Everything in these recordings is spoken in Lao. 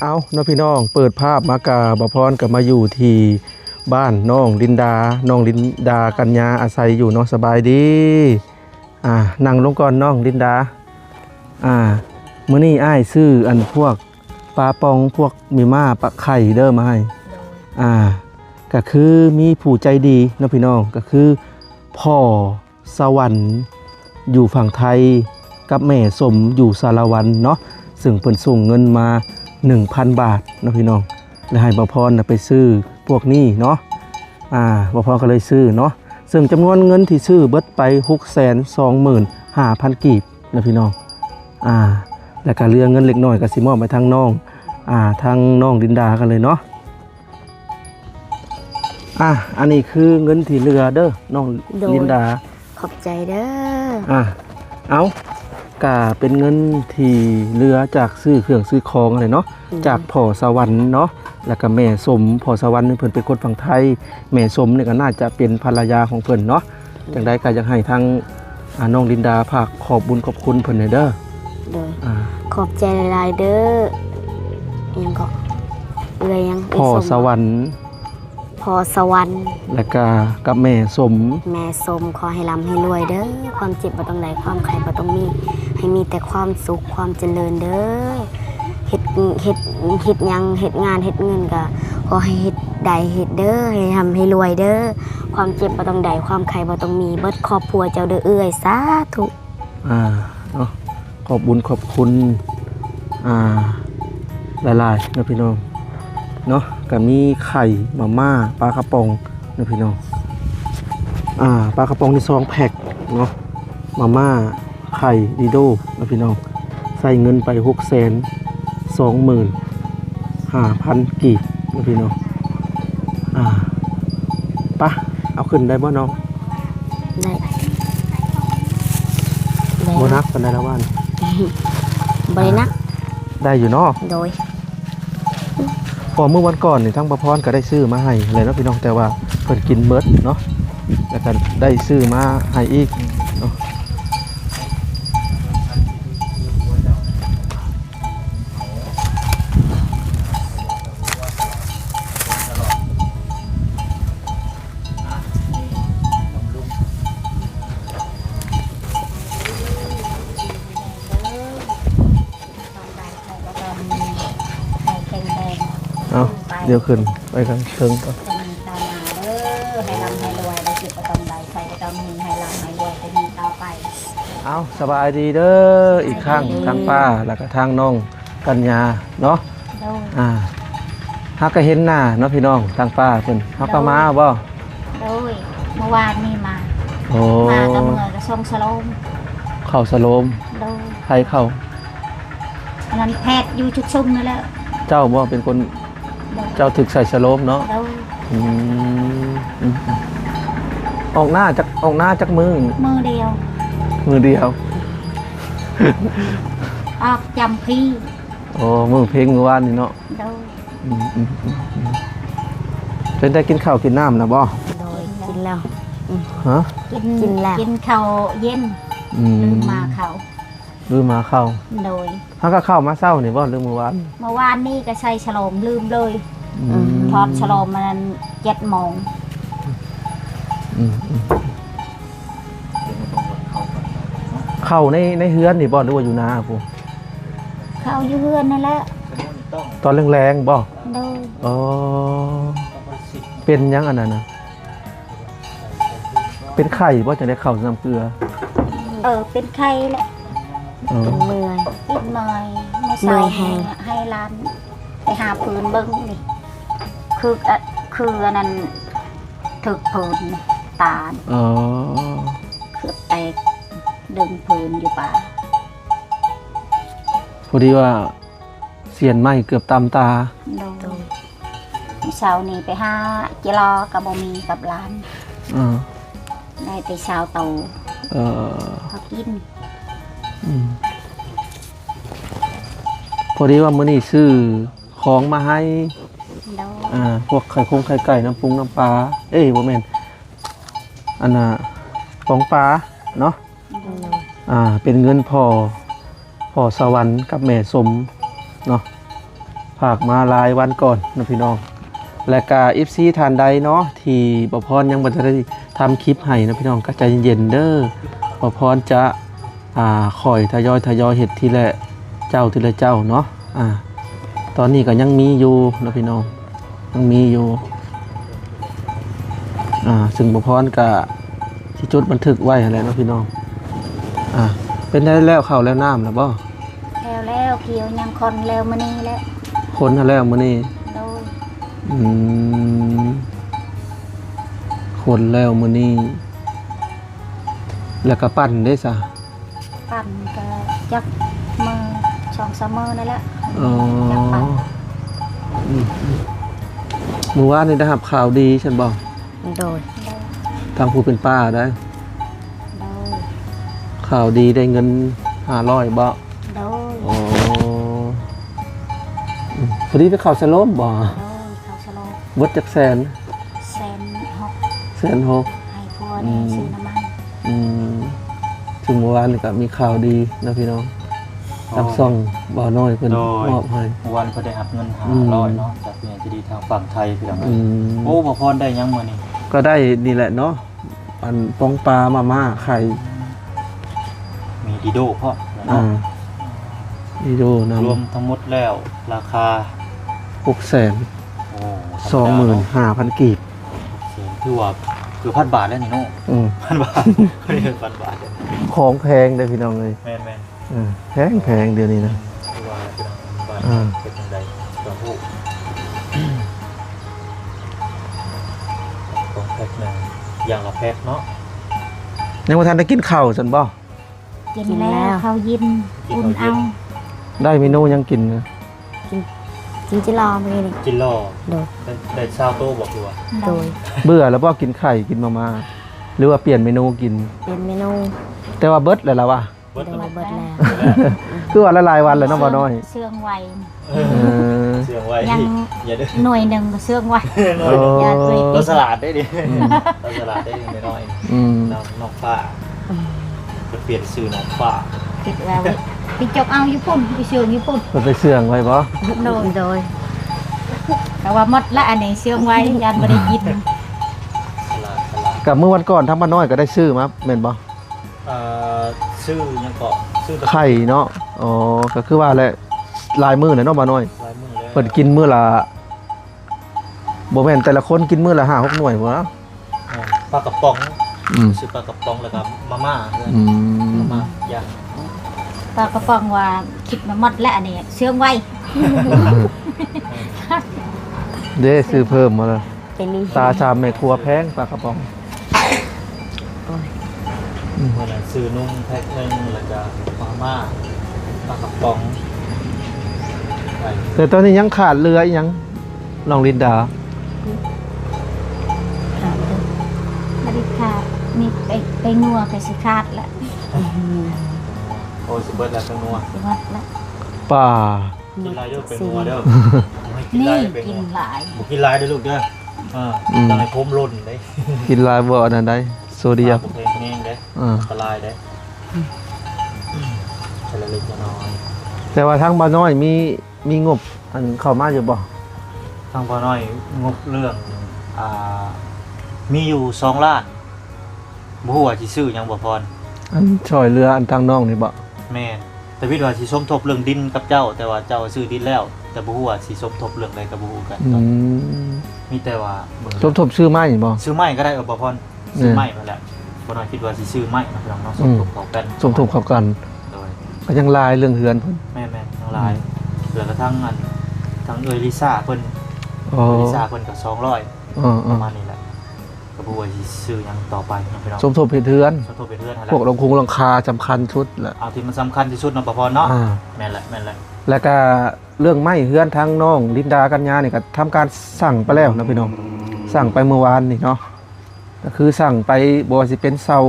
ເອົາເນາະພີ່ນ້ອງ ເປີດພາບມາກະ ບ່າວພອນກໍມາຢູ່ທີ່ບ້ານນ້ອງລິນດາ ນ້ອງລິນດາກັນຍາອາໄສຢູ່ເນາະ. ສະບາຍດີ ອ່າ ນັ່ງລົງກ່ອນນ້ອງລິນດາ. ອ່າ ມື້ນີ້ອ້າຍຊື້ອັນພວກປາປ່ອງ ພວກມີມ້າ ປາໄຂ່ເດີມາໃຫ້. ໂດຍ ອ່າ ກະຄືມີຜູ້ໃຈດີເນາະພີ່ນ້ອງ ກະຄືພໍ່ ສະຫວັນຢູ່ຝັ່ງໄທ ກັບແມ່ສົມຢູ່ສາລະວັນເນາະ, ເຊິ່ງເພິ່ນສົ່ງເງິນມາໜຶ່ງພັນບາດເນາະພີ່ນ້ອງ ແລະ ໃຫ້ບ່າວພອນນະໄປຊື້ພວກນີ້ເນາະ. ອ່າ ບ່າວພອນກໍເລີຍຊື້ເນາະ, ເຊິ່ງຈຳນວນເງິນທີ່ຊື້ເບິດໄປຫົກແສນສອງໝື່ນຫ້າພັນກີບເນາະພີ່ນ້ອງ. ອ່າ ແລ້ວກໍເຫຼືອເງິນເລັກນ້ອຍກໍຊິມອບໃຫ້ທາງນ້ອງ ອ່າ ທາງນ້ອງລິນດາກັນເລີຍເນາະ. ອ່ະ ອັນນີ້ຄືເງິນທີ່ເຫຼືອເດີນ້ອງ ໂດຍ ລິນດາ ຂອບໃຈເດີ. ອ່ະ ເອົາ ກະເປັນເງິນທີ່ເຫຼືອຈາກຊື້ເຄື່ອງຊື້ຂອງຫັ້ນແຫຼະເນາະ. ໂດຍ ຈາກພໍ່ສະຫວັນເນາະ ແລ້ວກະແມ່ສົມ. ພໍ່ສະຫວັນນີ້ເພິ່ນເປັນຄົນຝັ່ງໄທ, ແມ່ສົມນີ້ກໍໜ້າຈະເປັນພັນລະຍາຂອງເພິ່ນເນາະ. ຈັ່ງໃດກໍຢາກໃຫ້ທາງ ອ່າ ນ້ອງລິນດາຝາກຂອບບຸນຂອບຄຸນເພິ່ນແດ່ເດີ. ໂດຍ ອ່າ ຂອບໃຈຫຼາຍໆເດີ. ຫຍັງເກາະ ເອື້ອຍຫຍັງ? ພໍ່ສະຫວັນ ພໍ່ສະຫວັນ ແລ້ວກະກັບແມ່ສົມ. ແມ່ສົມ ຂໍໃຫ້ລ່ຳໃຫ້ລວຍເດີ, ຄວາມເຈັບບໍ່ຕ້ອງໄດ້ ຄວາມໄຂ້ບໍ່ຕ້ອງມີ, ໃຫ້ມີແຕ່ຄວາມສຸກຄວາມຈະເລີນເດີ. ເຮັດ ເຮັດ ເຮັດຫຍັງ ເຮັດງານເຮັດເງິນກະຂໍໃຫ້ເຮັດໄດ້ເຮັດເດີ, ໃຫ້ຮ່ຳໃຫ້ລວຍເດີ. ຄວາມເຈັບບໍ່ຕ້ອງໄດ້ ຄວາມໄຂ້ບໍ່ຕ້ອງມີ ເບິດຄອບຄົວເຈົ້າເດີເອື້ອຍ ສາທຸ. ອ່າ ເນາະ ຂອບບຸນຂອບຄຸນ ອ່າ ຫຼາຍໆເນາະພີ່ນ້ອງເນາະ. ກະມີໄຂ່ ມາມ່າ ປາກະປ໋ອງເນາະພີ່ນ້ອງ. ອ່າ ປາກະປ໋ອງນີ້ສອງແພັກເນາະ, ມາມ່າ ໄຂ່ ດີໂດເນາະພີ່ນ້ອງ. ໃຊ້ເງິນໄປຫົກແສນສອງໝື່ນຫ້າພັນກີບເນາະພີ່ນ້ອງ. ອ່າ ປະ ເອົາຂຶ້ນໄດ້ບໍ່ນ້ອງ? ໄດ້ ໄດ້ ບໍ່ໜັກປານໃດລະວ່ານີ້? ບໍ່ໄດ້ໜັກ ໄດ້ຢູ່ເນາະ. ໂດຍ ເພາະມື້ວັນກ່ອນນີ້ທາງປະພອນກໍໄດ້ຊື້ມາໃຫ້ແຫຼະເນາະພີ່ນ້ອງ, ແຕ່ວ່າເພິ່ນກິນເບິດເນາະ, ແລ້ວກໍໄດ້ຊື້ມາໃຫ້ອີກເນາະ. ເອົາ ດຽວຂຶ້ນໄປທາງເທິງກ່ອນ. ເອົາ ສະບາຍດີເດີອີກຄັ້ງ ທັງປ້າ ແລ້ວກໍທັງນ້ອງກັນຍາເນາະ. ໂດຍ ອ່າ ເຮົາກໍເຫັນໜ້າເນາະພີ່ນ້ອງ ທາງປ້າເພິ່ນ ເຮົາກໍມາບໍ່? ໂດຍ ເມື່ອວານນີ້ມາ. ໂອ້ ມາກໍເມື່ອຍກໍສົ່ງສະໂລມ ເຂົ້າສະໂລມ. ໂດຍ ໃຜເຂົ້າ? ອັນນັ້ນແພດຢູ່ຈຸດຊຸມນັ້ນແຫຼະ. ເຈົ້າບໍ່ເປັນຄົນ? ໂດຍ ເຈົ້າຖືກໃສ່ສະໂລມເນາະ. ໂດຍ ອືມ ອືມ ອອກໜ້າຈັກ ອອກໜ້າຈັກມື້? ມື້ດຽວ ມື້ດຽວ ອອກຈຳພີ. ໂອ້ ມື້ເພັງມື້ວານນີ້ເນາະ. ໂດຍ ອືມ ເປັນໄດ້ກິນເຂົ້າກິນນ້ຳນະບໍ່? ໂດຍ ກິນແລ້ວ. ຮະ? ກິນ ກິນແລ້ວ ກິນເຂົ້າເຢັນ. ອືມ ລືມມາເຂົ້າ ລືມມາເຂົ້າ. ໂດຍ ເຮົາກໍເຂົ້າມາເຊົ້ານີ້ບໍ່ ຫຼືມື້ວານ? ມື້ວານນີ້ກໍໃສ່ສະໂລມ ລືມເລີຍ. ອືມ ຖອດສະໂລມມັນເຈັດໂມງ. ອືມ ເຂົ້າໃນ ໃນເຮືອນນີ້ບໍ່ ຫຼືວ່າຢູ່ນາພຸ້ນ? ເຂົ້າຢູ່ເຮືອນນັ້ນແຫຼະ ຕອນແລງໆບໍ່? ໂດຍ ອໍ ເປັນຫຍັງອັນນັ້ນນະ? ເປັນໄຂ້ບໍ່ ຈັ່ງໄດ້ເຂົ້ານ້ຳເກືອ? ເອີ ເປັນໄຂ້ແຫຼະ. ອໍ ເປັນເມື່ອຍ ເປັນເມື່ອຍ ເມື່ອເຊົ້ານີ້ໃຫ້ຫຼານໄປຫາເພິ່ນເບິ່ງນີ້ ຄື ຄືອັນນັ້ນ ຖືກເພິ່ນຕາ. ອໍ ເກືອບແຕກ ດຶງເພິ່ນຢູ່ປ່າ ພໍດີວ່າ ສຽນໄມ້ເກືອບຕຳຕາ. ໂດຍ ໂດຍ ເຊົ້ານີ້ໄປຫາຈິລໍກໍບໍ່ມີກັບຫຼານ. ເອີ ໄດ້ແຕ່ຊາວໂຕ. ເອີ ເຮົາກິນ. ອືມ ພໍດີວ່າມື້ນີ້ຊື້ຂອງມາໃຫ້. ໂດຍ ອ່າ ພວກໄຂ່ຄົງໄຂ່ໄກ່ ນ້ຳປຸງນ້ຳປາ ເອີ ບໍ່ແມ່ນ ອັນນ່າ ປອງປາເນາະ. ໂດຍ ອ່າ ເປັນເງິນພໍ່ ພໍ່ສະຫວັນກັບແມ່ສົມເນາະ. ຝາກມາຫຼາຍວັນກ່ອນເນາະພີ່ນ້ອງ ແລະກະເອັຟຊີທ່ານໃດເນາະ ທີ່ບໍ່ພອນຍັງບໍ່ທັນໄດ້ທຳຄລິບໃຫ້ເນາະພີ່ນ້ອງ ກໍໃຈເຢັນໆເດີ. ບໍ່ພອນຈະ ອ່າ ຄ່ອຍທະຍອຍ ທະຍອຍເຮັດທີລະເຈົ້າ ທີລະເຈົ້າເນາະ. ອ່າ ຕອນນີ້ກໍຍັງມີຢູ່ເນາະພີ່ນ້ອງ ຍັງມີຢູ່. ອ່າ ຊຶ່ງບໍ່ພອນກະຊິຈົດບັນທຶກໄວ້ຫັ້ນແຫຼະເນາະພີ່ນ້ອງ. ອ່າ ເປັນໄດ້ແລ້ວເຂົ້າແລ້ວນ້ຳແລ້ວບໍ່? ແລ້ວແລ້ວ ກ່ຽວຍັງຂ້ອນແລ້ວມື້ນີ້ແຫຼະ. ຂົນຫັ້ນແລ້ວມື້ນີ້? ໂດຍ. ອືມ ຂົນແລ້ວມື້ນີ້ ແລ້ວກໍປັ່ນເດ້ຊະ? ປັ່ນກໍຈັກມື້ສອງສາມມື້ນັ້ນແຫຼະ. ອໍ ຈັກປັ່ນ. ອືມ ມື້ວານນີ້ໄດ້ຮັບຂ່າວດີຊັ້ນບໍ່? ໂດຍ. ໂດຍ. ທາງຜູ້ເປັນປ້າໄດ໋? ໂດຍ. ຂ່າວດີໄດ້ເງິນຫ້າຮ້ອຍບໍ່? ໂດຍ. ອໍ ອືມ ພໍດີໄປເຂົ້າສະໂລມບໍ່? ໂດຍ ເຂົ້າສະໂລມ. ເບິດຈັກແສນ? ແສນຫົກ. ແສນຫົກ ໃຫ້ຜົວນີ້ ອືມ ຊື້ນ້ຳມັນ. ອືມ ຊຶ່ງເມື່ອວານນີ້ກໍມີຂ່າວດີເນາະພີ່ນ້ອງ ອໍ ທາງຊ່ອງບ່າວນ້ອຍເພິ່ນ ໂດຍ ມອບໃຫ້. ເມື່ອວານເພິ່ນໄດ້ຮັບເງິນ ອືມ ຫ້າຮ້ອຍເນາະ ຈາກຜູ້ໃຫຍ່ໃຈດີທາງຝັ່ງໄທພີ່ນ້ອງ. ອືມ ໂອ້ ບ່າວພອນໄດ້ຫຍັງມື້ນີ້? ກໍໄດ້ນີ້ແຫຼະເນາະ ອັນ ປ່ອງປາ ມາມ່າ ໄຂ່ ມີດີໂດພ້ອມເນາະ. ອ່າ ດີໂດນຳ ລວມທັງໝົດແລ້ວລາຄາ ຫົກແສນ ໂອ້ ສອງໝື່ນຫ້າພັນກີບ. ໂອ້ ຖືວ່າເກືອບພັນບາດແລ້ວນີ້ເນາະ. ອືມ ພັນບາດ ພັນບາດ ຂອງແພງເດ້ພີ່ນ້ອງເອີຍ. ແມ່ນໆ ເອີ ແພງໆ ດຽວນີ້ນະ. ຄືວ່າແຫຼະພີ່ນ້ອງ ບ້ານເຮົາເປັນຈັ່ງໃດກໍຮູ້. ຂອງແພັກໜຶ່ງ ຢ່າງລະແພັກເນາະ. ຍັງບໍ່ທັນໄດ້ກິນເຂົ້າຊັ້ນບໍ່? ກິນແລ້ວ ກິນແລ້ວ ເຂົ້າເຢັນ ກິນ ອຸ່ນເອົາ. ໄດ້ເມນູຫຍັງກິນ? ກິນ ກິນຈິລໍມື້ນີ້. ຈິລໍ. ໂດຍ. ໄດ້ ໄດ້ຊາວໂຕບໍ່ຄືວ່າ? ໂດຍ. ເບື່ອແລ້ວບໍ່ກິນໄຂ່ ກິນມາມ່າ ຫຼືວ່າປ່ຽນເມນູກິນ? ປ່ຽນເມນູ. ແຕ່ວ່າເບິດແລ້ວລະວະ? ເບິດ ໂດຍ ແລ້ວ ເບິດແລ້ວ. ຄືວ່າຫຼາຍໆວັນແລ້ວເນາະ ບ່າວນ້ອຍ. ເຊື່ອງໄວ້. ເອີ ເຊື່ອງໄວ້ ຍັງ ຢ່າເດີ ໜ່ວຍໜຶ່ງກໍເຊື່ອງໄວ້. ໂອ້ ຢ່າເລີຍ ກໍສະຫຼາດໄດ້ນີ້. ອືມ ກໍສະຫຼາດໄດ້ນີ້ ນ້ອຍໆ. ອືມ ນ້ອງ ນ້ອງຟ້າ. ອືມ ເພິ່ນປ່ຽນຊື່ນ້ອງຟ້າ. ຄິດວ່າໄປຈົກເອົາຢູ່ພຸ້ນ ໄປເຊື່ອງຢູ່ພຸ້ນ. ເພິ່ນໄປເຊື່ອງໄວ້ບໍ່? ໂດຍ ໂດຍ. ແຕ່ວ່າໝົດລະ ອັນນີ້ເຊື່ອງໄວ້ ຢ້ານບໍ່ໄດ້ກິນ. ສະຫຼາດ ສະຫຼາດ. ກັບມື້ວັນກ່ອນ ທາງບ້ານນ້ອຍກໍໄດ້ຊື້ມາແມ່ນບໍ່? ເອີ ຊື້ຫຍັງເກາະ? ຊື້ແຕ່ໄຂ່ເນາະ. ອໍ ກໍຄືວ່າແຫຼະ ຫຼາຍມື້ແລ້ວເນາະ ບ່າວນ້ອຍ. ຫຼາຍມື້ແລ້ວ. ເພິ່ນກິນມື້ລະ ບໍ່ແມ່ນແຕ່ລະຄົນກິນມື້ລະຫ້າຫົກໜ່ວຍພຸ້ນນະ. ແມ່ນ ປາກະປ໋ອງ. ອືມ ຊື້ປາກະປ໋ອງ ແລ້ວກໍມາມ່າ. ອືມ ມາມ່າຢ່າງ ປາກະປ໋ອງວ່າຄິດມາໝົດແລ້ວ ອັນນີ້ເຊື່ອງໄວ້. ເດ້ ຊື້ເພີ່ມມາລະ. ເປັນ ຕາສາມແມ່ຄົວແພງປາກະປ໋ອງ. ໂອ້ຍ ອືມ ມື້ນັ້ນຊື້ນົມແພັກໜຶ່ງ ແລ້ວກໍມາມ່າ ປາກະປ໋ອງ. ແຕ່ຕອນນີ້ຍັງຂາດເຫຼືອອີ່ຫຍັງ ນ້ອງລິນດາ? ຂາດເດີ ບໍ່ໄດ້ຂາດ ມີແປ້ງ ແປ້ງນົວກໍຊິຂາດລະ. ໂອ້ຍ ຊິເບິດລະແປ້ງນົວ. ຊິເບິດລະ. ປາ ກິນຫຼາຍເດີແປ້ງນົວເດີ. ບໍ່ໃຫ້ກິນຫຼາຍ ນີ້ ແປ້ງນົວ ກິນຫຼາຍ ບໍ່ກິນຫຼາຍເດີລູກເດີ. ເອີ ອືມ ຕ້ອງໃຫ້ຜົມຫຼົ່ນເດ້. ກິນຫຼາຍບໍ່ອັນນັ້ນໄດ໋ ໂຊດຽມ ບໍ່ແຂງແຮງເດ້. ເອີ ອັນຕະລາຍເດ້. ແຕ່ລະເລັກລະນ້ອຍ. ແຕ່ວ່າທາງບ່າວນ້ອຍມີ ມີງົບອັນເຂົ້າມາຢູ່ບໍ່? ທາງບ່າວນ້ອຍງົບເລື່ອງ ອ່າ ມີຢູ່ສອງລ້ານ. ບໍ່ຮູ້ວ່າຊິຊື້ຫຍັງບໍ່ພອນ? ອັນຊ່ອຍເຫຼືອອັນທາງນ້ອງນີ້ບໍ່? ແມ່ນ ແຕ່ຄິດວ່າຊິສົມທົບເລື່ອງດິນກັບເຈົ້າ ແຕ່ວ່າເຈົ້າຊື້ດິນແລ້ວ ແຕ່ບໍ່ຮູ້ວ່າຊິສົມທົບເລື່ອງໃດກໍບໍ່ຮູ້ກັນ. ອືມ ມີແຕ່ວ່າເບິ່ງ ສົມທົບຊື້ໄມ້ບໍ່? ຊື້ໄມ້ກໍໄດ້ ເອີ ບໍ່ພອນ ຊື້ໄມ້ມາແລ້ວ. ບໍ່ນ້ອຍຄິດວ່າຊິຊື້ໄມ້ມາ ພີ່ນ້ອງເນາະ ອືມ ສົມທົບເຂົ້າກັນ ສົມທົບເຂົ້າກັນ. ໂດຍ ກໍຍັງຫຼາຍເລື່ອງເຮືອນເພິ່ນ. ແມ່ນໆ ຍັງຫຼາຍ. ອືມ ແລ້ວກໍທັງອັນ ທັງເອື້ອຍລິຊາເພິ່ນ. ອໍ ເອື້ອຍລິຊາເພິ່ນກໍສອງຮ້ອຍ ເອີໆ ປະມານນີ້ແຫຼະ. ກໍບໍ່ຮູ້ວ່າຊິຊື້ຫຍັງຕໍ່ໄປເນາະ ພີ່ນ້ອງ. ສົມທົບເຮັດເຮືອນ ສົມທົບເຮັດເຮືອນຫັ້ນແຫຼະ. ພວກລົງຄຸງຫຼັງຄາສຳຄັນສຸດແຫຼະ. ເອົາທີ່ມັນສຳຄັນທີ່ສຸດເນາະ ປະພອນເນາະ. ອ່າ ແມ່ນແຫຼະ ແມ່ນແຫຼະ. ແລ້ວກະເລື່ອງໄມ້ເຮືອນທາງນ້ອງລິນດາກັນຍານີ້ກໍທຳການສັ່ງໄປແລ້ວເນາະ ພີ່ນ້ອງ. ສັ່ງໄປມື້ວານນີ້ເນາະ ກໍຄືສັ່ງໄປ ບໍ່ວ່າຊິເປັນເສົາ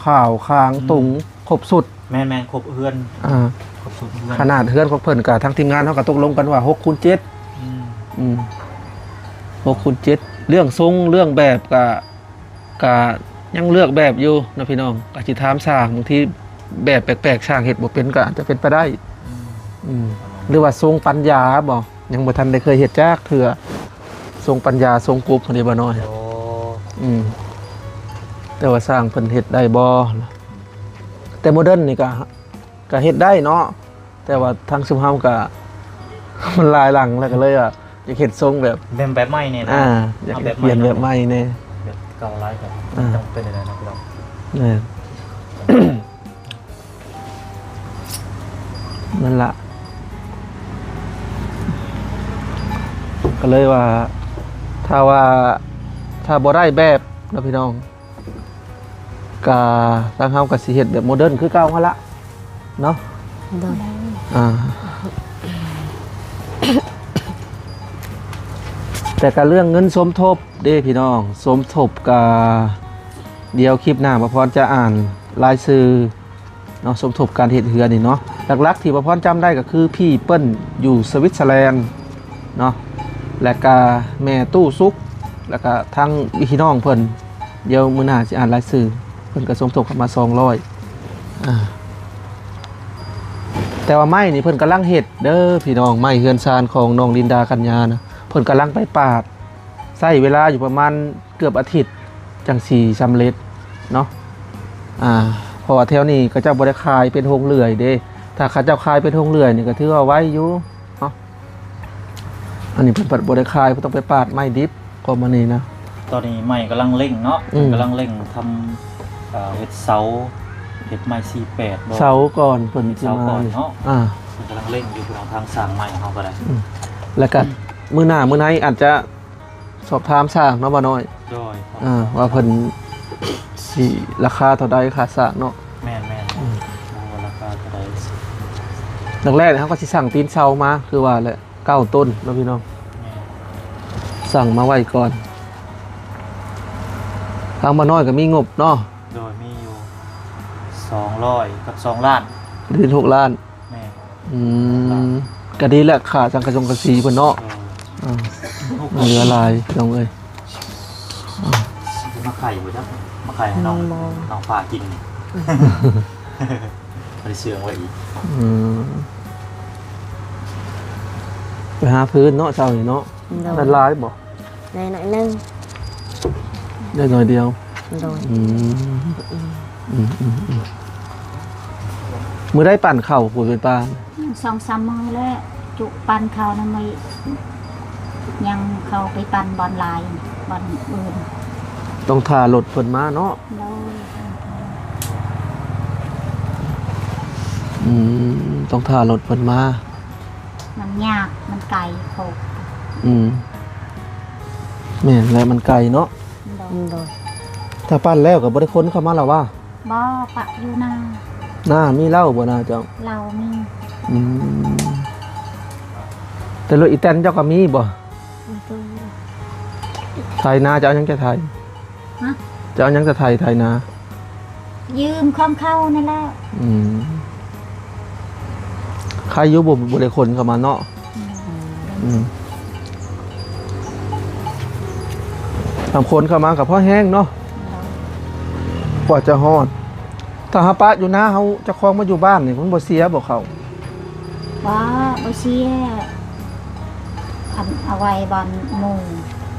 ຄາວ ຄາງ ອືມ ຕຸງ ຄົບຊຸດ. ແມ່ນໆ ຄົບເຮືອນ. ອ່າ ຄົບຊຸດເຮືອນ. ຂະໜາດເຮືອນຂອງເພິ່ນກະ ທາງທີມງານເຮົາກະຕົກລົງກັນວ່າ ຫົກຄູນເຈັດ. ອືມ ອືມ ຫົກຄູນເຈັດ. ເລື່ອງຊົງເລື່ອງແບບກະ ກະຍັງເລືອກແບບຢູ່ເນາະພີ່ນ້ອງ. ກະຊິຖາມຊ່າງ ບາງທີແບບແປກໆ ຊ່າງເຮັດບໍ່ເປັນ ກະອາດຈະເປັນໄປໄດ້. ອືມ ອືມ ຫຼືວ່າຊົງປັນຢາບໍ? ຍັງບໍ່ທັນໄດ້ເຄີຍເຮັດຈັກເທື່ອ ຊົງປັນຍາຊົງກຸບຫັ້ນເດ້ ບໍ່ນ້ອຍ. ໂອ້ ອືມ ແຕ່ວ່າຊ່າງເພິ່ນເຮັດໄດ້ບໍ່ ແຕ່ໂມເດີນນີ້ກະ ກະເຮັດໄດ້ເນາະ ແຕ່ວ່າທາງຊຸມເຮົາກະ ມັນຫຼາຍຫຼັງແລ້ວ ກະເລີຍວ່າ ຢາກເຮັດຊົງແບບ ແບບ ແບບໃໝ່ແດ່ນະ. ອ່າ ຢາກ ເອົາແບບໃໝ່ ປ່ຽນແບບໃໝ່ແດ່ ແບບເກົ່າຫຼາຍກະ ອ່າ ຈຳເປັນໄດ້ເນາະພີ່ນ້ອງ. ແມ່ນ ນັ້ນລະ ກະເລີຍວ່າ ຖ້າວ່າ ຖ້າບໍ່ໄດ້ແບບເນາະພີ່ນ້ອງ ກະທາງເຮົາກະຊິເຮັດແບບໂມເດີນຄືເກົ່າຫັ້ນລະເນາະ. ໂດຍ ອ່າ ແຕ່ກະເລື່ອງເງິນສົມທົບເດ້ພີ່ນ້ອງ ສົມທົບກະ ດຽວຄລິບໜ້າ ປະພອນຈະອ່ານລາຍຊື່ເນາະ ສົມທົບການເຮັດເຮືອນນີ້ເນາະ. ຫຼັກໆທີ່ປະພອນຈຳໄດ້ກະຄື ພີ່ເປີ້ນຢູ່ສະວິດເຊີແລນເນາະ ແລະກະແມ່ຕູ້ສຸກ ແລະກະທັງພີ່ນ້ອງເພິ່ນ ດຽວມື້ໜ້າຊິອ່ານລາຍຊື່ ເພິ່ນກະສົມທົບເຂົ້າມາສອງຮ້ອຍ. ອ່າ ແຕ່ວ່າໄມ້ນີ້ເພິ່ນກຳລັງເຮັດເດີພີ່ນ້ອງ ໄມ້ເຮືອນຊານຂອງນ້ອງລິນດາ ກັນຍານະ ເພິ່ນກຳລັງໄປປາດ ໃຊ້ເວລາຢູ່ປະມານເກືອບອາທິດຈັ່ງຊິສຳເລັດເນາະ. ອ່າ ເພາະວ່າແຖວນີ້ເຂົາເຈົ້າບໍ່ໄດ້ຂາຍເປັນໂຮງເລື່ອຍເດ້ ຖ້າເຂົາເຈົ້າຂາຍເປັນໂຮງເລື່ອຍນີ້ກະຖືວ່າໄວຢູ່ເນາະ. ອັນນີ້ເພິ່ນພັດບໍ່ໄດ້ຂາຍ ເພິ່ນຕ້ອງໄປປາດໄມ້ດິບ ກໍມານີ້ນະ. ຕອນນີ້ໄມ້ກຳລັງເລັ່ງເນາະ ອືມ ກຳລັງເລັ່ງທຳ ເອີ ເຮັດເສົາ ເຮັດໄມ້ສີ່ແປດບໍ່ ເສົາກ່ອນ ເພິ່ນຊິມາເນາະ. ອ່າ ເພິ່ນກຳລັງເລັ່ງຢູ່ ເພິ່ນເອົາທາງສ້າງໄມ້ເຮົາກໍໄດ້ ອືມ ແລ້ວກະມື້ໜ້າມື້ໃນອາດຈະສອບຖາມຊ່າງເນາະ ບໍ່ນ້ອຍ. ໂດຍ ອ່າ ວ່າເພິ່ນຊິລາຄາເທົ່າໃດ ຄ່າສ້າງເນາະ. ແມ່ນໆ ອືມ ວ່າລາຄາເທົ່າໃດ. ແລກໆເຮົາກໍຊິສັ່ງຕີນເສົາມາ ຄືວ່າແຫຼະ ເກົ້າຕົ້ນເນາະພີ່ນ້ອງ ແມ່ນ ສັ່ງມາໄວ້ກ່ອນ. ທາງບໍ່ນ້ອຍກໍມີງົບເນາະ. ໂດຍ ມີຢູ່ສອງຮ້ອຍກັບສອງລ້ານ ເດືອນຫົກລ້ານ. ແມ່ນ ອືມ ກໍດີແຫຼະ ຄ່າສັງກະສົງກະສີເພິ່ນເນາະ. ເອີ ອ່າ ເຫຼືອຫຼາຍພີ່ນ້ອງເອີຍ. ອ່າ ຊິມາໄຂ່ບໍ່ຈັກ ມາໄຂ່ໃຫ້ນ້ອງ ອືມ ນ້ອງຟ້າກິນ ບໍ່ໄດ້ເຊື່ອງໄວ້ອີກ. ອືມ ໄປຫາຟືນເນາະ ເຊົ້ານີ້ເນາະ. ໂດຍ ໄດ້ຫຼາຍບໍ່? ໄດ້ໜ້ອຍໜຶ່ງ ໄດ້ໜ້ອຍດຽວ. ໂດຍ ອືມ ອືມ ອືມ ອືມ ອືມ ມື້ໃດປັ່ນເຂົ້າພຸ້ນເປັນປານ? ສອງສາມມື້ແລ້ວ ຈຸປັ່ນເຂົ້ານຳ ຍັງເຂົ້າໄປປັ່ນບ່ອນຫຼາຍ ບ່ອນອື່ນ. ຕ້ອງຖ້າລົດເພິ່ນມາເນາະ. ໂດຍ ອືມ ຕ້ອງຖ້າລົດເພິ່ນມາ. ມັນຍາກ ມັນໄກໂພດ. ອືມ ແມ່ນແຫຼະ ມັນໄກເນາະ. ໂດຍ ໂດຍ ຖ້າປັ່ນແລ້ວກໍບໍ່ໄດ້ຂົນເຂົ້າມາລະຫວາ? ບໍ່ ປະຢູ່ນາ. ນາມີເລົາບໍ່ນາເຈົ້າ? ເລົາມີ. ອືມ ແຕ່ລົດອີແຕນເຈົ້າກໍມີບໍ່? ມີ. ໄຖນາ ເຈົ້າເອົາຫຍັງຈະໄຖ? ຮະ? ຈະເອົາຫຍັງຈະໄຖ ໄຖນາ? ຢືມຂອງເຂົານັ້ນແຫຼະ. ອືມ ໃຄຢູ່ ບໍ່ ບໍ່ໄດ້ຂົນເຂົ້າມາເນາະ. ອືມ ອືມ ຖ້າຂົນເຂົ້າມາກໍພໍແຮງເນາະ ກວ່າຈະຮອດ. ຖ້າເຮົາປະຢູ່ນາເຮົາ ເຈົ້າຂອງມາຢູ່ບ້ານນີ້ ມັນບໍ່ເສຍບໍ່ເຂົ້າ? ບໍ່ ບໍ່ເສຍ. ອັນ ເອົາໄວ້ບ່ອນໝູ່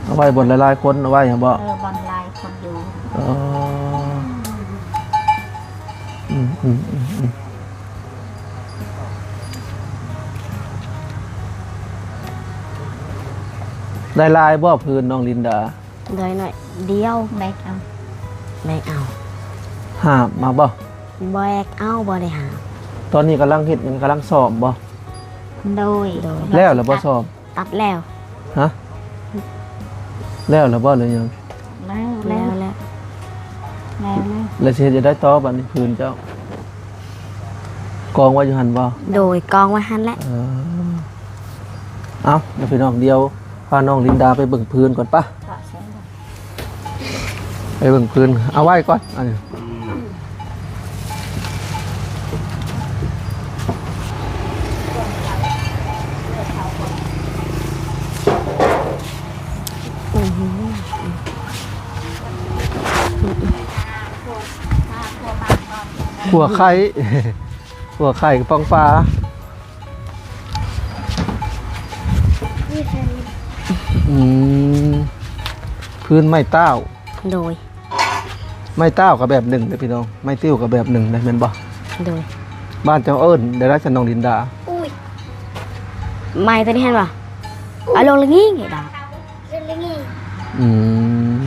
ເອົາໄວ້ບ່ອນຫຼາຍໆຄົນ ເອົາໄວ້ຫັ້ນບໍ່? ເອີ ບ່ອນຫຼາຍຄົນຢູ່. ອໍ ອືມ ອືມ ອືມ ອືມ ໄດ້ຫຼາຍບໍ່ ພື້ນນ້ອງລິນດາ? ໄດ້ໜ້ອຍດຽວ. ແບກເອົາ ແບກເອົາ. ຫາບມາບໍ່? ແບກເອົາ ບໍ່ໄດ້ຫາບ. ຕອນນີ້ກຳລັງເຮັດຫຍັງ? ກຳລັງຊ້ອມບໍ່? ໂດຍ ໂດຍ. ແລ້ວລະບໍ່ຊ້ອມ? ຕັດແລ້ວ. ຮະ? ແລ້ວລະບໍ່ ຫຼືຍັງ? ແລ້ວ ແລ້ວ ແລ້ວ ແລ້ວ ແລ້ວ. ແລ້ວຊິເຮັດຈັ່ງໃດຕໍ່ບາດນີ້ ພື້ນເຈົ້າ? ກອງໄວ້ຢູ່ຫັ້ນບໍ່? ໂດຍ ກອງໄວ້ຫັ້ນແຫຼະ. ເອີ ເອົາ ດຽວພີ່ນ້ອງ ດຽວພານ້ອງລິນດາໄປເບິ່ງພື້ນກ່ອນປະ. ໄປເບິ່ງພື້ນ ເອົາໄວ້ກ່ອນ ອັນນີ້. ຂົ້ວໄຂ່ ຂົ້ວໄຂ່ກະປ໋ອງປາ. ອືມ ພື້ນໄມ້ຕ້າວ. ໂດຍ. ໄມ້ຕ້າວກໍແບບໜຶ່ງເດ້ພີ່ນ້ອງ, ໄມ້ຕິ້ວກໍແບບໜຶ່ງເດ້ ແມ່ນບໍ່? ໂດຍ. ບ້ານເຈົ້າເອີ້ນແນວໃດຊັ້ນ ນ້ອງລິນດາ? ອຸ້ຍ ໄມ້ຕົວນີ້ຫັ້ນຫວາ? ອາ ລົງລະງິງດາ. ອືມ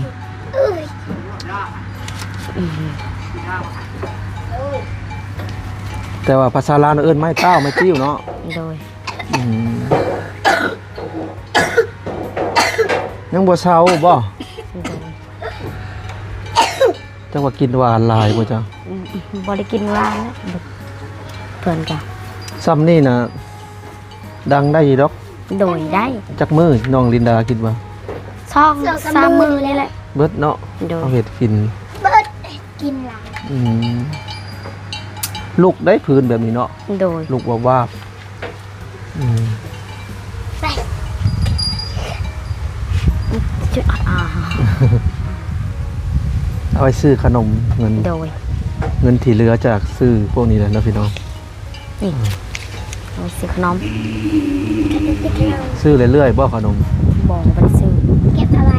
ແຕ່ວ່າພາສາລາວເອີ້ນໄມ້ຕ້າວ ໄມ້ຕິ້ວເນາະ. ໂດຍ. ອືມ ຍັງບໍ່ເຊົາບໍ່? ໂດຍ. ຈັກວ່າກິນຫວານຫຼາຍບໍ່ເຈົ້າ? ອືມ ບໍ່ໄດ້ກິນຫວານນະ ເພິ່ນກະ ຊ່ຳນີ້ນະ ດັງໄດ້ຢູ່ດອກ. ໂດຍ ໄດ້. ຈັກມື້ນ້ອງລິນດາຄິດວ່າ? ສອງສາມມື້ນີ້ແຫຼະ ເບິດເນາະ. ໂດຍ. ເຮົາເຮັດກິນ ເບິດ ເຮັດກິນຫຼາຍ. ອືມ ລຸກໄດ້ພື້ນແບບນີ້ເນາະ. ໂດຍ. ລຸກວາບໆ. ອືມ ໄປ ເອົາໄວ້ຊື້ຂະໜົມ ເງິນ. ໂດຍ. ເງິນທີ່ເຫຼືອຈາກຊື້ພວກນີ້ແຫຼະເນາະພີ່ນ້ອງ. ນີ້ ເອົາໄວ້ຊື້ຂະໜົມ. ຊື້ເລື້ອຍໆບໍ່ຂະໜົມ? ບໍ່ ບໍ່ໄດ້ຊື້. ເກັບເອົາໄວ້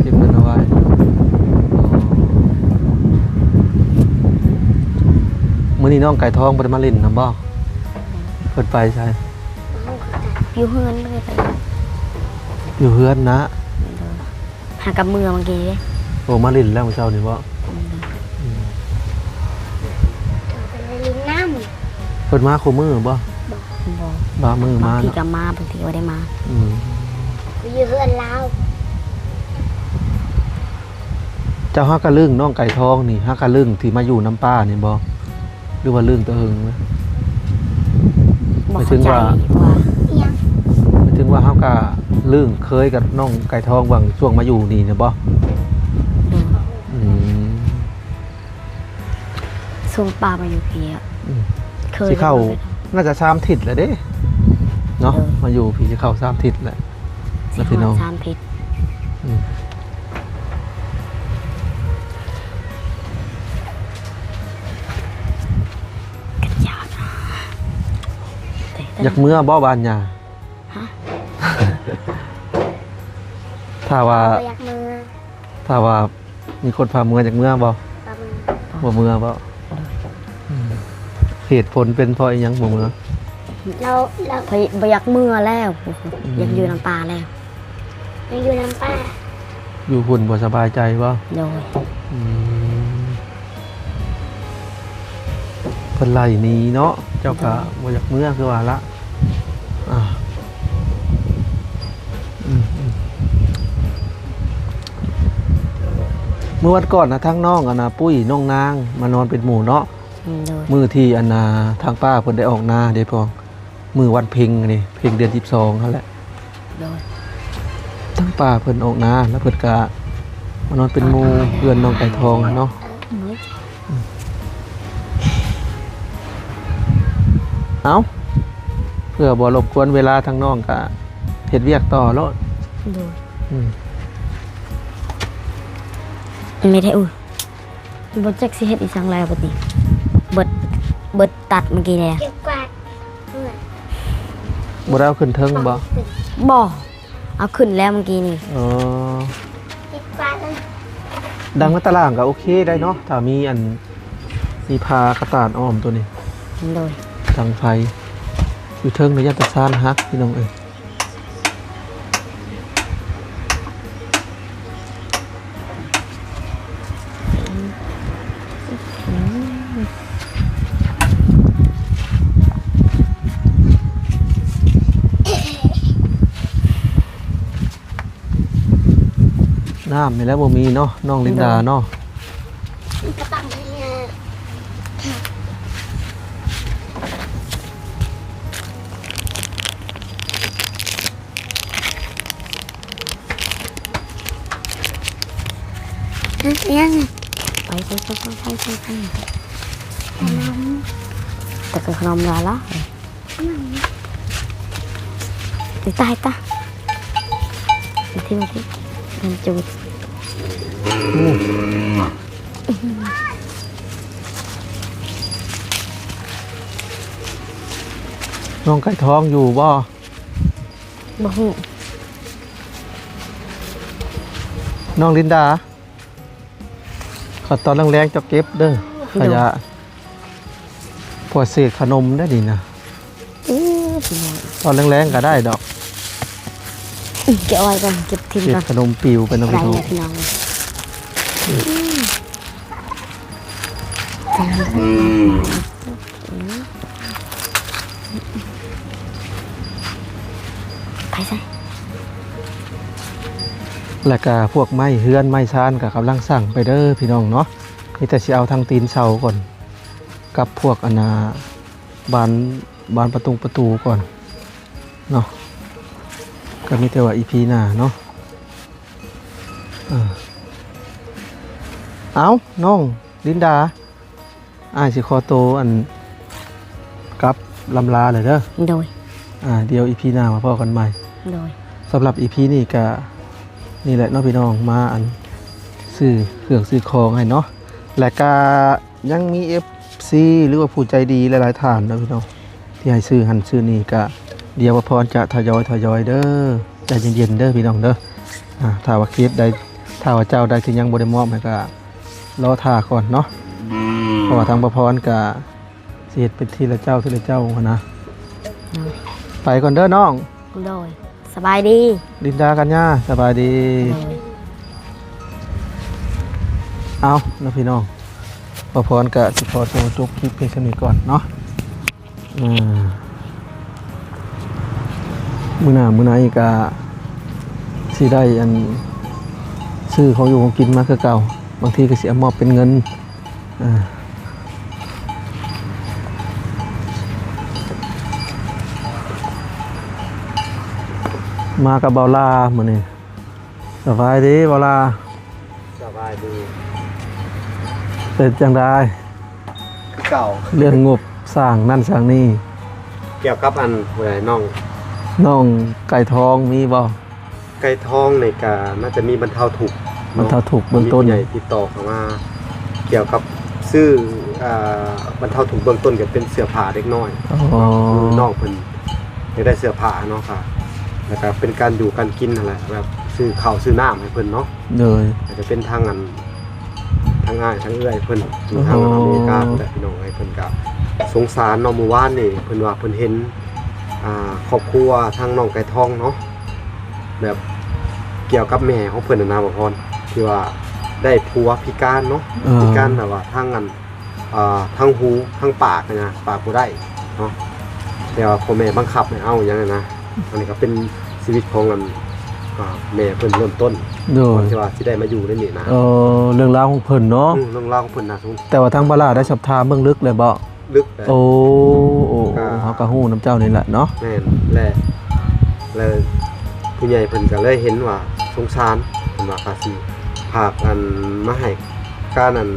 ເກັບເງິນເອົາໄວ້. ອໍ ມື້ນີ້ນ້ອງໄກ່ທອງບໍ່ໄດ້ມາຫຼິ້ນນຳບໍ່? ເພິ່ນໄປໃສ? ຢູ່ເຮືອນ ບໍ່ໄດ້ໄປ. ຢູ່ເຮືອນນະ. ໂດຍ. ຫາກັບເມືອມື້ກີ້ເດ້. ໂອ້ ມາຫຼິ້ນແລ້ວມື້ເຊົ້ານີ້ບໍ່? ອືມ ອືມ ເພິ່ນໄປຫຼິ້ນນຳ. ເພິ່ນມາຄູ່ມື້ບໍ່? ບໍ່ ບໍ່. ບາງມື້ມາເນາະ. ບາງທີກໍມາ ບາງທີກໍບໍ່ໄດ້ມາ. ອືມ ຢູ່ເຮືອນລາວ. ເຈົ້າຫາກະລຶ້ງນ້ອງໄກ່ທອງນີ້ ຫາກະລຶ້ງທີ່ມາຢູ່ນຳປ້ານີ້ບໍ່? ຫຼືວ່າລຶ້ງແຕ່ເຫິງແລ້ວ? ບໍ່ເຂົ້າໃຈວ່າ ໝາຍເຖິງວ່າ ອີ່ຫຍັງ? ໝາຍເຖິງວ່າເຮົາກະລຶ້ງເຄີຍກັບນ້ອງໄກ່ທອງຫວ່າງຊ່ວງມາຢູ່ນີ້ນະບໍ່? ໂດຍ. ອືມ ຊ່ວງປ້າມາຢູ່ພີ້ອະ. ອືມ ເຄີຍ ຊິເຂົ້າ ກັບນ້ອງໄກ່ທອງ ໜ້າຈະສາມທິດແລ້ວເດ້ເນາະ. ໂດຍ. ມາຢູ່ພີ້ຊິເຂົ້າສາມທິດແລ້ວ. ຊິຮອດ ພີ່ນ້ອງ ສາມທິດ. ອືມ ຢາກເມືອບໍ່ບ້ານຍ່າ? ຮະ? ຖ້າວ່າ ບໍ່ຢາກເມືອ. ຖ້າວ່າມີຄົນພາເມືອ ຢາກເມືອບໍ່? ບໍ່ເມືອ. ບໍ່ເມືອບໍ່? ອືມ ເຫດຜົນເປັນເພາະອີ່ຫຍັງບໍ່ເມືອ? ລາວ ລາວ ຂ້ອຍບໍ່ຢາກເມືອແລ້ວ. ອືມ ຢາກຢູ່ນຳປ້າແລ້ວ. ຍັງຢູ່ນຳປ້າ. ຢູ່ພຸ້ນບໍ່ສະບາຍໃຈບໍ່? ໂດຍ. ອືມ ເພິ່ນໄລ່ໜີເນາະ, ເຈົ້າກະ ໂດຍ ບໍ່ຢາກເມືອຄືວ່າລະ. ອ່າ ອືມ ອືມ ມື້ວັນກ່ອນນະ ທາງນ້ອງ ອັນນະ ປຸ້ຍ ນ້ອງນາງ ມານອນເປັນໝູ່ເນາະ. ອືມ ໂດຍ. ມື້ທີ່ ອັນນະ ທາງປ້າເພິ່ນໄດ້ອອກນາເດ້ ພໍ່. ມື້ວັນເພັງນີ້ ເພັງເດືອນສິບສອງຫັ້ນແຫຼະ. ໂດຍ. ທາງປ້າເພິ່ນອອກນາ ແລ້ວເພິ່ນກະມານອນເປັນໝູ່ເຮືອນນ້ອງໄກ່ທອງເນາະ. ເອົ້າ ເພື່ອບໍ່ລົບກວນເວລາທາງນ້ອງກະເຮັດວຽກຕໍ່ໂລດ. ໂດຍ. ອືມ ແມ່ໄດ້ ອຸ້ຍ ບໍ່ຈັກຊິເຮັດອີ່ຫຍັງແລ້ວບັດນີ້. ເບິດ ເບິດຕັດມື້ກີ້ແລ້ວ. ເກັບກວາດ. ບໍ່ໄດ້ເອົາຂຶ້ນເທິງບໍ່? ບໍ່ ເອົາຂຶ້ນແລ້ວມື້ກີ້ນີ້. ອໍ ເກັບກວາດເລີຍ. ດັງໃນຕາລ່າງກໍໂອເຄໄດ້ເນາະ ຖ້າມີອັນ ມີຜ້າກະຕານອ້ອມໂຕນີ້. ໂດຍ. ດັງໄຟຢູ່ເທິງນີ້ ຢ້ານແຕ່ຊານຫັກ ພີ່ນ້ອງເອີຍ. ນ້ຳນີ້ແຫຼະບໍ່ມີເນາະ ນ້ອງລິນດາເນາະ. ໂດຍ. ຍັງ ໄປ ໄປ ໄປ ຂະໜົມ ແຕ່ກະຂະໜົມລາລະ. ອືມ ຕາຍຕາ ມາທີ່ ມາທີ່ ມັນຈູດ. ໂອ້ ນ້ອງໄກ່ທອງຢູ່ບໍ່? ບໍ່ຮູ້. ນ້ອງລິນດາ ເຂົ້າຕອນແລງໆ ເຈົ້າເກັບເດີ ໂດຍ ຂະຫຍະ ພວກເສດຂະໜົມໄດ້ນີ້ນະ. ໂອ້ ຕອນແລງໆ ກໍໄດ້ດອກ. ເກັບເອົາໄວ້ກ່ອນ ເກັບຖິ້ມ ເສດ ກ່ອນ ຂະໜົມປິວໄປເນາະ ໄດ້ ພີ່ນ້ອງ ແລ້ວພີ່ນ້ອງ. ໄປໃສ ແລ້ວກະພວກໄມ້ເຮືອນໄມ້ຊານກະກຳລັງສ້າງໄປເດີພີ່ນ້ອງເນາະ. ມີແຕ່ຊິເອົາທາງຕີນເສົາກ່ອນ ກັບພວກອັນນ່າ ບານ ບານປະຕົງປະຕູກ່ອນເນາະ. ກໍມີແຕ່ວ່າອີພີໜ້າເນາະ. ເອີ ເອົ້າ ນ້ອງລິນດາ ອ້າຍຊິຂໍໂຕ ອັນ ກັບລຳລາແລ້ວເດີ. ໂດຍ ອ່າ ດຽວອີພີໜ້າມາພໍ້ກັນໃໝ່. ໂດຍ ສຳລັບອີພີນີ້ກະນີ້ແຫຼະເນາະພີ່ນ້ອງ ມາ ອັນ ຊື້ເຄື່ອງຊື້ຂອງໃຫ້ເນາະ ແລະກະຍັງມີເອັຟຊີ ຫຼືວ່າຜູ້ໃຈດີຫຼາຍໆທ່ານເນາະພີ່ນ້ອງ ທີ່ໃຫ້ຊື້ຫັ້ນຊື້ນີ້ ກະດຽວບ່າວພອນຈະທະຍອຍໆເດີ. ໃຈເຢັນໆເດີພີ່ນ້ອງເດີ. ອ່າ ຖ້າວ່າເຂດໃດ ຖ້າວ່າເຈົ້າໃດທີ່ຍັງບໍ່ໄດ້ມອບໃຫ້ ກະ ລໍຖ້າກ່ອນເນາະ ເພາະວ່າທາງບ່າວພອນກະຊິເຮັດເປັນທີລະເຈົ້າທີລະເຈົ້າຫັ້ນນະ. ໂດຍ ໄປກ່ອນເດີນ້ອງ. ໂດຍ ສະບາຍດີ ລິນດາ ກັນຍາ ສະບາຍດີ. ໂດຍ ເອົາເນາະພີ່ນ້ອງ ບ່າວພອນກະຊິຂໍໂຕຈົບຄລິບພຽງສ່ຳນີ້ກ່ອນເນາະ. ອ່າ ມື້ໜ້າມື້ໃນກະຊິໄດ້ອັນ ຊື້ຂອງຢູ່ຂອງກິນມາຄືເກົ່າ ບາງທີກະຊິເອົາມອບເປັນເງິນ. ອ່າ ມາກັບບ່າວລາມື້ນີ້. ສະບາຍດີບ່າວລາ. ສະບາຍດີ. ເປັນຈັ່ງໃດ? ຄືເກົ່າ. ເລື່ອງງົບສ້າງນັ້ນສ້າງນີ້ ກ່ຽວກັບອັນຜູ້ໃດ ນ້ອງ ນ້ອງໄກ່ທອງມີບໍ່? ໄກ່ທອງນີ້ກະໜ້າຈະມີບັນເທົາທຸກເນາະ ບັນເທົາທຸກເບື້ອງຕົ້ນ ມີຜູ້ໃຫຍ່ຕິດຕໍ່ເຂົ້າມາ ກ່ຽວກັບຊື້ ອ່າ ບັນເທົາທຸກເບື້ອງຕົ້ນກະເປັນເສື້ອຜ້າເດັກນ້ອຍ. ອໍ ເນາະ ຄືນ້ອງເພິ່ນ ຢາກໄດ້ເສື້ອຜ້າເນາະ ກະ ແລ້ວກະເປັນການຢູ່ການກິນຫັ້ນແຫຼະ ແບບຊື້ເຂົ້າຊື້ນ້ຳໃຫ້ເພິ່ນເນາະ. ໂດຍ ອາດຈະເປັນທາງອັນ ທາງອ້າຍທາງເອື້ອຍເພິ່ນຢູ່ທາງອາເມລິກາ ອໍ ພຸ້ນແຫຼະພີ່ນ້ອງເອີຍ. ເພິ່ນກະສົງສານເນາະ ມື້ວານນີ້ເພິ່ນວ່າເພິ່ນເຫັນ ອ່າ ຄອບຄົວທາງນ້ອງໄກ່ທອງເນາະ ແບບກ່ຽວກັບແມ່ຂອງເພິ່ນຫັ້ນນະ ບ່າວພອນ ທີ່ວ່າໄດ້ຜົວພິການເນາະ. ເອີ ພິການແບບວ່າທາງອັນ ອ່າ ທັງຫູທັງປາກຫັ້ນນະ ປາກບໍ່ໄດ້ເນາະ ແຕ່ວ່າພໍ່ແມ່ບັງຄັບໃຫ້ເອົາຫຍັງຫັ້ນນະ. ອັນນີ້ກໍເປັນຊີວິດຂອງອັນ ອ່າ ແມ່ເພິ່ນເລີ່ມຕົ້ນ ໂດຍ ກ່ອນທີ່ວ່າຊິໄດ້ມາຢູ່ໃນນີ້ນະ. ເອີ ເລື່ອງລາວຂອງເພິ່ນເນາະ. ອືມ ເລື່ອງລາວຂອງເພິ່ນນະ. ແຕ່ວ່າທາງບ່າວລາໄດ້ສອບຖາມເບິ່ງເລິກແລ້ວບໍ່? ເລິກແລ້ວ. ໂອ້ ໂອ້ ກໍ ເຮົາກໍຮູ້ນຳເຈົ້ານີ້ແຫຼະເນາະ. ແມ່ນ ແລະ ແລະ ຜູ້ໃຫຍ່ເພິ່ນກໍເລີຍເຫັນວ່າສົງສານ ເພິ່ນວ່າກະຊິຝາກອັນມາໃຫ້ການອັນ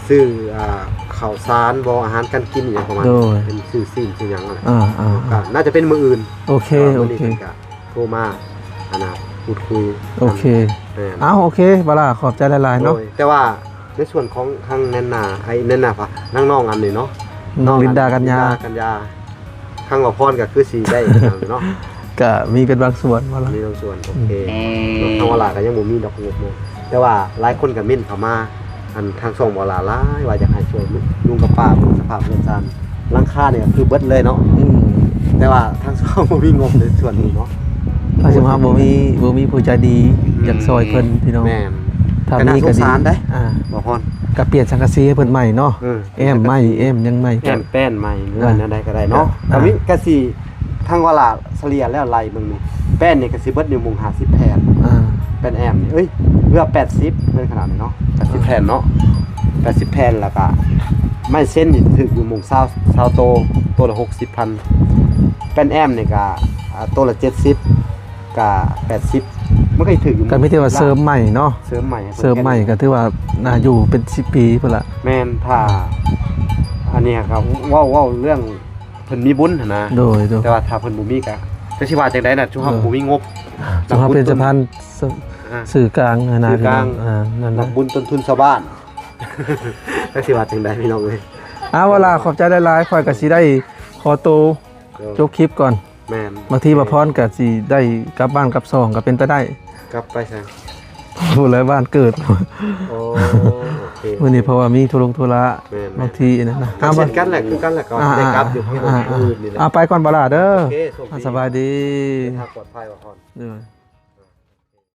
ຊື້ ອ່າ ເຂົ້າສານບໍ່ ອາຫານການກິນອີ່ຫຍັງປະມານ ໂດຍ ເປັນຊື້ຊີ້ນຊື້ຫຍັງຫັ້ນແຫຼະ. ອ່າໆ ກໍໜ້າຈະເປັນມື້ອື່ນ. ໂອເຄ ແຕ່ວ່າມື້ນີ້ ໂອເຄ ເພິ່ນກະໂທມາ ອັນນ່າ ພູດຄຸຍ. ໂອເຄ ແມ່ນ. ອ້າວ ໂອເຄ ບ່າວລາ ຂອບໃຈຫຼາຍໆເນາະ. ໂດຍ ແຕ່ວ່າໃນສ່ວນຂອງທາງແນນນາ ໄອ້ແນນນາ ນາງນ້ອງອັນນີ້ເນາະ ນ້ອງລິນດາ ກັນຍາ ທາງບ່າວພອນກໍຄືຊິໄດ້ເນາະ ກະມີເປັນບາງສ່ວນ ມີບາງສ່ວນ. ໂອເຄ ອືມ ທາງບ່າວລາກໍຍັງບໍ່ມີດອກງົບເນາະ ແຕ່ວ່າຫຼາຍຄົນກໍເມັ້ນເຂົ້າມາ ອັນທາງຊ່ອງບ່າວລາຫຼາຍວ່າຢາກໃຫ້ຊ່ວຍລຸງກັບປ້າເບິ່ງສະພາບເຮືອນຊານ ຫຼັງຄານີ້ກໍຄືເບິດເລີຍເນາະ. ອືມ ແຕ່ວ່າທາງຊ່ອງບໍ່ມີງົບໃນສ່ວນນີ້ເນາະ ທາງຊ່ອງເຮົາບໍ່ມີ ບໍ່ມີຜູ້ໃຈດີ ອືມ ຢາກຊ່ອຍເພິ່ນພີ່ນ້ອງ. ແມ່ນ ຖ້າມີກໍດີ ກໍໜ້າສົງສານເດ້ ອ່າ ບ່າວພອນ ກໍປ່ຽນສັງກະສີໃຫ້ເພິ່ນໃໝ່ເນາະ. ເອີ ແອ້ມໃໝ່ ແອ້ມຫຍັງໃໝ່ ແອ້ມແປ້ນໃໝ່ ເຮືອນແນວໃດກໍໄດ້ເນາະ. ອ່າ ກໍມີກະຊິ ທາງວ່າລະສະເລ່ຍແລ້ວໄລ່ເບິ່ງນີ້ ແປ້ນນີ້ກໍຊິເບິດຢູ່ໝ່ອງຫ້າສິບແຜ່ນ. ອ່າ ແປ້ນແອ້ມນີ້ ເອີຍ ເກືອບແປດສິບ ເປັນຂະໜາດນີ້ເນາະ ແປດສິບແຜ່ນເນາະ ແປດສິບແຜ່ນ. ແລ້ວກໍໄມ້ເຊັນນີ້ຖືກຢູ່ໝ່ອງຊາວ ຊາວໂຕ ໂຕລະຫົກສິບພັນ. ແປ້ນແອ້ມນີ້ກໍ ອ່າ ໂຕລະເຈັດສິບ ກໍແປດສິບ ມັນກໍຖືກຢູ່ ກໍມີແຕ່ວ່າເສີມໃໝ່ເນາະ ເສີມໃໝ່ ເສີມໃໝ່ກໍຖືວ່າໜ້າຢູ່ເປັນສິບປີພຸ້ນລະ. ແມ່ນ ຖ້າ ອັນນີ້ກໍເວົ້າ ເວົ້າເລື່ອງ ເພິ່ນມີບຸນຫັ້ນນະ. ໂດຍໆ ແຕ່ວ່າຖ້າເພິ່ນບໍ່ມີກະ ຈັກຊິວ່າຈັ່ງໃດນະ ຊຸມເຮົາ ໂດຍ ບໍ່ມີງົບ ຊຸມເຮົາເປັນສະພານ ອ່າ ສື່ກາງຫັ້ນນະ ສື່ກາງ ພີ່ນ້ອງ. ອ່າ ນັ້ນແຫຼະ ນັກບຸນຕົ້ນທຶນຊາວບ້ານ ຈັກຊິວ່າຈັ່ງໃດພີ່ນ້ອງເອີຍ. ອ່າ ເວລາ ຂອບໃຈຫຼາຍໆ ຂ້ອຍກະຊິໄດ້ຂໍໂຕ ໂດຍ ຈົບຄລິບກ່ອນ. ແມ່ນ ບາງທີບ່າວພອນກະຊິໄດ້ກັບບ້ານກັບຊ່ອງກະເປັນໄປໄດ້. ກັບໄປໃສ? ຜູ້ໃດບ້ານເກີດ. ໂອ້ ໂອເຄ ມື້ນີ້ເພາະວ່າມີທຸລົງທຸລະ ແມ່ນໆ ບາງທີນັ້ນນະ ເຊັ່ນກັນແຫຼະ ຄືກັນແຫຼະ ກໍ ອ່າ ໄດ້ກັບຢູ່ ອ່າ ມື້ອື່ນນີ້ແຫຼະ. ອ່າ ໄປກ່ອນບັກຫຼ້າເດີ. ໂອເຄ ໂຊກດີ ອ່າ ສະບາຍດີ ເດີນທາງປອດໄພ ວ່າພອນ ເດີ.